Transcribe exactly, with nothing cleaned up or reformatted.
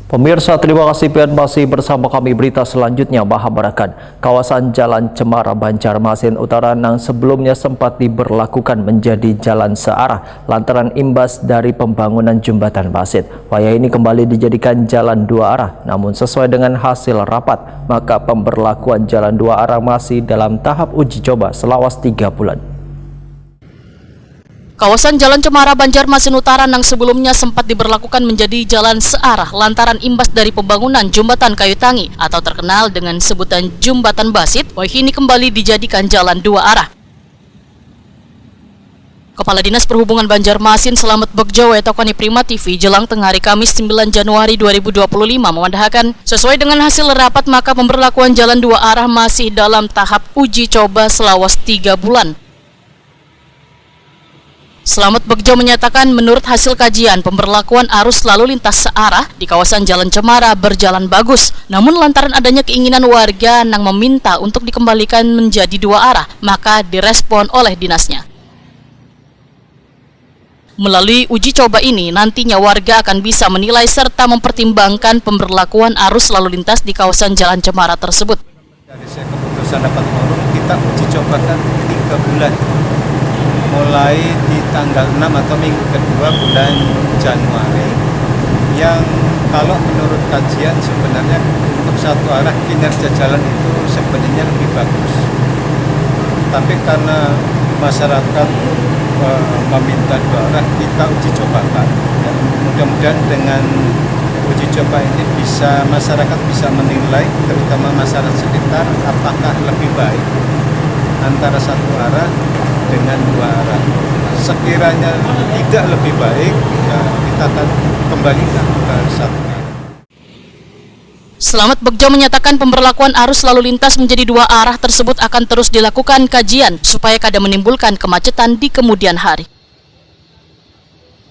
Pemirsa, terima kasih pian masih bersama kami. Berita selanjutnya, Mahabarakan. Kawasan Jalan Cemara, Banjarmasin Utara, nang sebelumnya sempat diberlakukan menjadi jalan searah lantaran imbas dari pembangunan jembatan Basit, wayah ini kembali dijadikan jalan dua arah. Namun, sesuai dengan hasil rapat, maka pemberlakuan jalan dua arah masih dalam tahap uji coba selawas tiga bulan. Kawasan Jalan Cemara, Banjarmasin Utara, nang sebelumnya sempat diberlakukan menjadi jalan searah lantaran imbas dari pembangunan Jembatan Kayu Tangi atau terkenal dengan sebutan Jembatan Basit, wayah ini kembali dijadikan jalan dua arah. Kepala Dinas Perhubungan Banjarmasin, Selamat Bagja, wayah takuni Prima T V jelang tengah hari Kamis, sembilan Januari dua ribu dua puluh lima, memadahakan, sesuai dengan hasil rapat, maka pemberlakuan jalan dua arah masih dalam tahap uji coba selawas tiga bulan. Selamat Bagja menyatakan, menurut hasil kajian, pemberlakuan arus lalu lintas searah di kawasan Jalan Cemara berjalan bagus. Namun, lantaran adanya keinginan warga nang meminta untuk dikembalikan menjadi dua arah, maka direspon oleh dinasnya. Melalui uji coba ini, nantinya warga akan bisa menilai serta mempertimbangkan pemberlakuan arus lalu lintas di kawasan Jalan Cemara tersebut. Dari saya keputusan dapat forum, kita uji cobakan tiga bulan. Mulai di tanggal enam atau minggu kedua bulan Januari, yang kalau menurut kajian sebenarnya untuk satu arah kinerja jalan itu sebenarnya lebih bagus. Tapi karena masyarakat, eh, meminta dua arah, kita uji cobakan. Ya, mudah-mudahan dengan uji coba ini bisa, masyarakat bisa menilai, terutama masyarakat sekitar, apakah lebih baik antara satu arah dengan dua arah. Sekiranya tidak lebih baik, ya, kita akan kembalikan ke satu arah. Selamat Bagja menyatakan, pemberlakuan arus lalu lintas menjadi dua arah tersebut akan terus dilakukan kajian supaya kada menimbulkan kemacetan di kemudian hari.